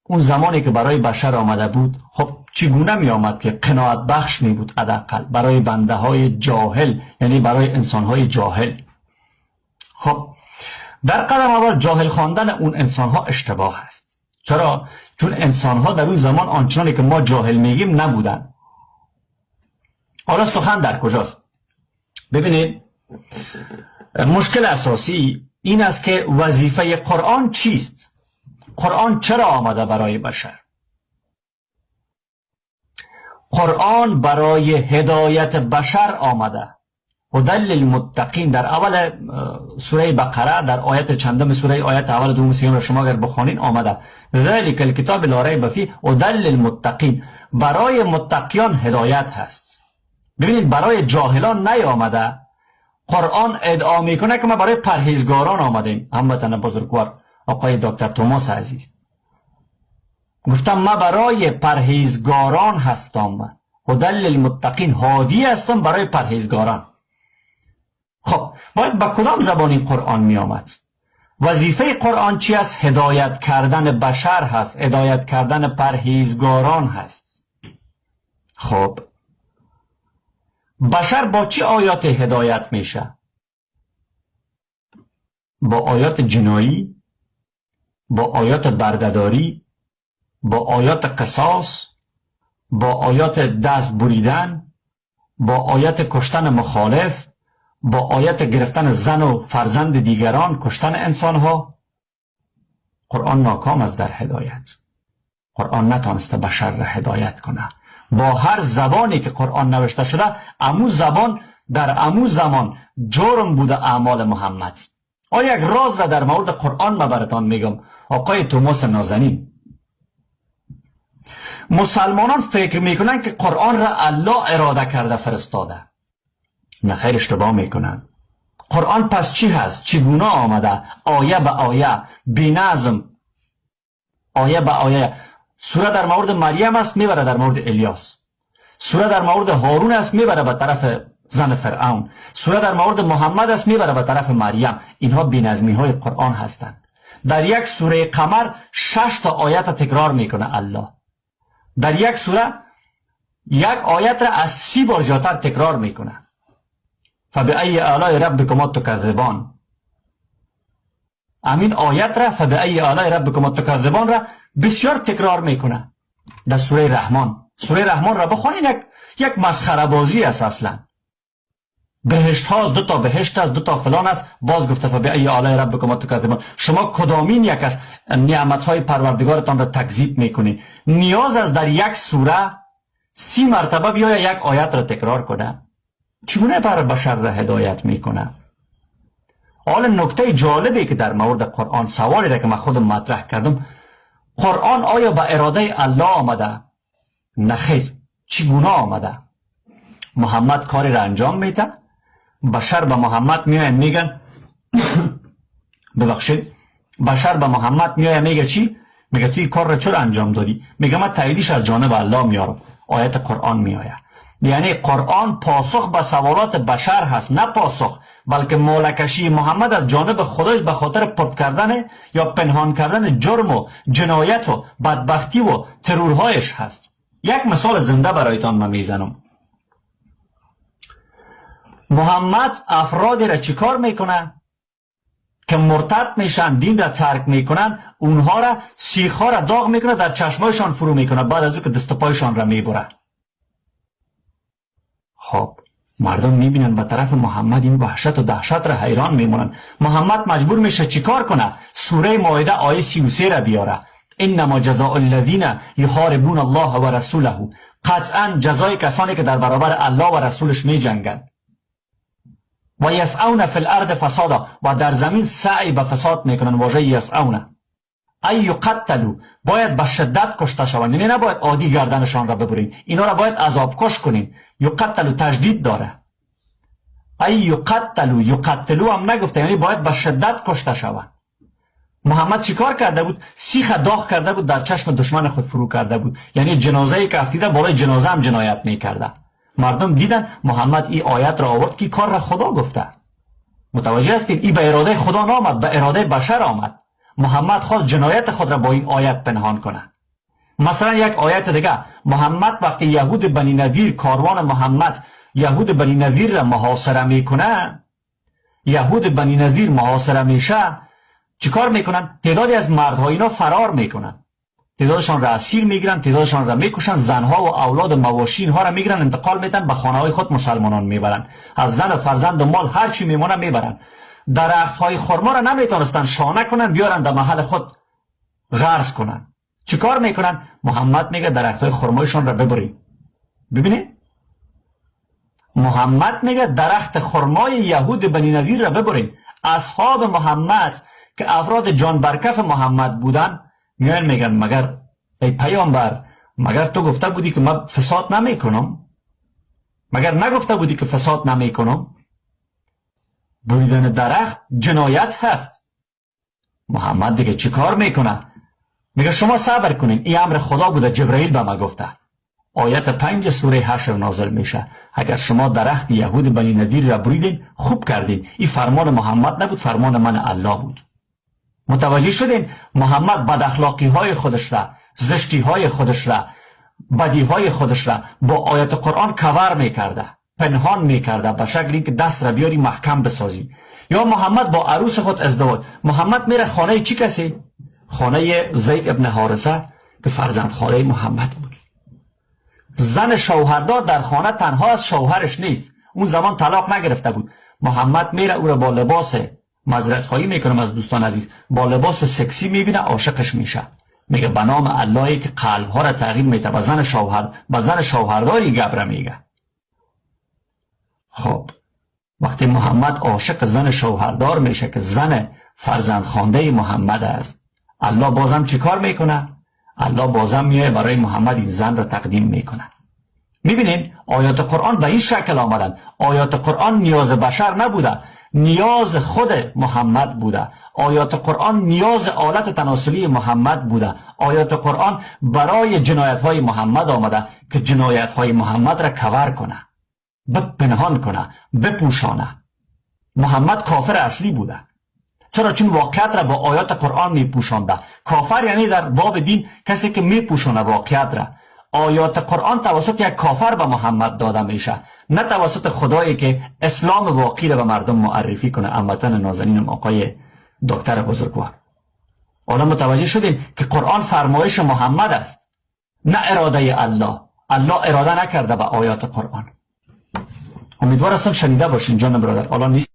اون زمانی که برای بشر آمده بود، خب چگونه می آمد که قناعت بخش می بود حداقل برای بنده های جاهل، یعنی برای انسان های جاهل. خب در قدم اول جاهل خواندن اون انسان ها اشتباه است. چرا؟ چون انسان ها در اون زمان آنچنانی که ما جاهل میگیم نبودن. حالا سخن در کجاست؟ ببینید، مشکل اساسی این است که وظیفه قرآن چیست؟ قرآن چرا آمده برای بشر؟ قرآن برای هدایت بشر آمده. هدی للمتقین در اول سوره بقره، در آیت چندم سوره، آیت اول، دوم، سیوم را شما اگر بخوانین آمده: ذلک الکتاب لا ریب فیه هدی للمتقین. برای متقیان هدایت هست. ببینید، برای جاهلان نیامده. قرآن ادعا میکنه که ما برای پرهیزگاران آمدیم. هموطن بزرگوار، آقای دکتر توماس عزیز، گفتم ما برای پرهیزگاران هستم. هدی للمتقین، هادی هستم برای پرهیزگاران. خب باید با کدام زبان این قرآن می آمد؟ وظیفه قرآن چی است؟ هدایت کردن بشر هست، هدایت کردن پرهیزگاران هست. خب بشر با چه آیات هدایت میشه؟ با آیات جنایی، با آیات بردهداری، با آیات قصاص، با آیات دست بریدن، با آیات کشتن مخالف، با آیت گرفتن زن و فرزند دیگران، کشتن انسانها. قرآن ناکام است در هدایت. قرآن نتانسته بشر را هدایت کنه. با هر زبانی که قرآن نوشته شده، امو زبان در امو زمان جرم بوده اعمال محمد. آیا یک راز را در مورد قرآن ما براتان میگم، آقای توماس نازنین. مسلمانان فکر میکنن که قرآن را الله اراده کرده فرستاده. نه خیر، اشتباه میکنن. قرآن پس چی هست؟ چگونه آمده؟ آیه به آیه، بی نظم، آیه به آیه. سوره در مورد مریم است، میبره در مورد الیاس. سوره در مورد هارون است، میبره به طرف زن فرعون. سوره در مورد محمد است، میبره به طرف مریم. اینها بینظمی های قرآن هستند. در یک سوره قمر شش تا آیت تکرار میکنه الله. در یک سوره یک آیت را از 30 بار زیادتر تکرار میکنه. فبأی آلاء ربکما تکذبان. امین آیت را، فبأی آلاء ربکما تکذبان را بسیار تکرار میکنه در سوره رحمان. سوره رحمان را بخوانین، یک مسخره بازی است اصلا. بهشت هاست، دو تا بهشت است، دو تا فلان است، باز گفته فبأی آلاء ربکما تکذبان. شما کدامین یک از نعمت های پروردگارتان را تکذیب میکنید؟ نیاز است در یک سوره 30 مرتبه بیا یک آیت را تکرار کنه؟ چگونه بر بشر را هدایت میکنه؟ حالا نکته جالبی که در مورد قرآن، سوالی را که من خودم مطرح کردم، قرآن آیا به اراده الله آمده؟ نه خیر. چگونه آمده؟ محمد کاری را انجام میده، بشر به محمد میاین میگن، ببخشید، بشر به محمد میایه میگه چی؟ میگه توی کار را چرا انجام دادی؟ میگه من تاییدش از جانب الله میارم. آیت قرآن میآید. یعنی قرآن پاسخ به سوالات بشر هست. نه پاسخ، بلکه ماله‌کشی محمد از جانب خداش به خاطر پرت کردن یا پنهان کردن جرم و جنایت و بدبختی و ترورهایش هست. یک مثال زنده برایتان من میزنم. محمد افرادی را چیکار میکنه که مرتد میشن، دین را ترک میکنن؟ اونها را، سیخها را داغ میکنه، در چشمایشان فرو میکنه، بعد از او که دست و پایشان را میبره. خب مردم میبینن به طرف محمد این وحشت و دهشت را، حیران میمونن. محمد مجبور میشه چیکار کنه؟ سوره مائده آیه 33 را بیاره: انما جزاء الذین یحاربون الله و رسوله. قطعا جزای کسانی که در برابر الله و رسولش میجنگند، و یسعون فی الارض فسادا، و در زمین سعی به فساد میکنن. واژه یسعون، ان یقتلوا، باید به شدت کشته شوند. یعنی نباید عادی گردنشان را ببرین، اینا را باید عذاب کش کنین. یقتلوا تشدید داره. ان یقتلوا، یقتلوا هم نگفته، یعنی باید به شدت کشته شوند. محمد چیکار کرده بود؟ سیخ داغ کرده بود، در چشم دشمن خود فرو کرده بود. یعنی جنازه که افتیده، بالای جنازه هم جنایت میکرده. مردم دیدن محمد این آیت را آورد که کار را خدا گفته. متوجه هستید؟ این به اراده خدا نامد، به اراده بشر آمد. محمد خواست جنایت خود را با این آیت پنهان کنه. مثلا یک آیت دیگه، محمد وقتی یهود بنی نضیر، کاروان محمد یهود بنی نضیر را محاصره میکنه، یهود بنی نضیر محاصره میشه، چیکار میکنن؟ تعدادی از مردها اینا فرار میکنن، تعدادشان را اسیر میگیرن، تعدادشان را میکشن، زنها و اولاد و مواشی اینها را میگیرن، انتقال میدن به خانه های خود، مسلمانان میبرن، از زن و فرزند و مال هر چی میمونه میبرن. درخت های خرما را نمیتونستن شانه کنن بیارن در محل خود غرس کنن. چیکار میکنن؟ محمد میگه درخت های خرمایشان را ببرید. ببینید، محمد میگه درخت خرمای یهود بنی نضیر را ببرید. اصحاب محمد که افراد جان برکف محمد بودن میان میگن مگر ای پیامبر، مگر تو گفته بودی که من فساد نمیکنم؟ مگر نگفته بودی که فساد نمیکنم؟ بریدن درخت جنایت هست. محمد دیگه چیکار میکنه؟ میگه شما صبر کنین، این امر خدا بوده، جبرئیل به ما گفته. آیت 5 سوره حشر نازل میشه: اگر شما درخت یهود بنی نضیر را بریدین، خوب کردین، این فرمان محمد نبود، فرمان من الله بود. متوجه شدین؟ محمد بد اخلاقی های خودش را، زشتی های خودش را، بدی های خودش را با آیت قرآن کور میکرده، پنهان میکرده، به شکلی که دست را بیاری محکم بسازی. یا محمد با عروس خود ازدواج، محمد میره خانه چی کسی؟ خانه زید ابن حارثه که فرزند خاله محمد بود. زن شوهردار در خانه تنها از شوهرش نیست، اون زمان طلاق نگرفته بود. محمد میره او را با لباس، معذرت خواهی میکنم از دوستان عزیز، با لباس سکسی میبینه، عاشقش میشه. میگه به نام اللهی که قلب ها را تغییر میده، به زن شوهرداری گپ ره میگه. خب وقتی محمد عاشق زن شوهردار میشه که زن فرزند خوانده محمد است، الله بازم چیکار میکنه؟ الله بازم میای برای محمد این زن را تقدیم میکنه. میبینین آیات قرآن به این شکل آمدن. آیات قرآن نیاز بشر نبوده، نیاز خود محمد بوده. آیات قرآن نیاز آلت تناسلی محمد بوده. آیات قرآن برای جنایت های محمد آمده که جنایت های محمد را کور کنه، بپنهان کنه، بپوشانه. محمد کافر اصلی بوده. چرا؟ چون واقعیت را با آیات قرآن میپوشانده. کافر یعنی در باب دین کسی که میپوشانه واقعیت را. آیات قرآن توسط یک کافر به محمد داده میشه، نه توسط خدایی که اسلام واقعی را به مردم معرفی کنه. هموطن نازنینم آقای دکتر بزرگوار، حالا متوجه شدیم که قرآن فرمایش محمد است، نه اراده الله. الله اراده نکرده به آیات قرآن. امیدوار هستم شنیده باشین جان برادر. حالا نیست.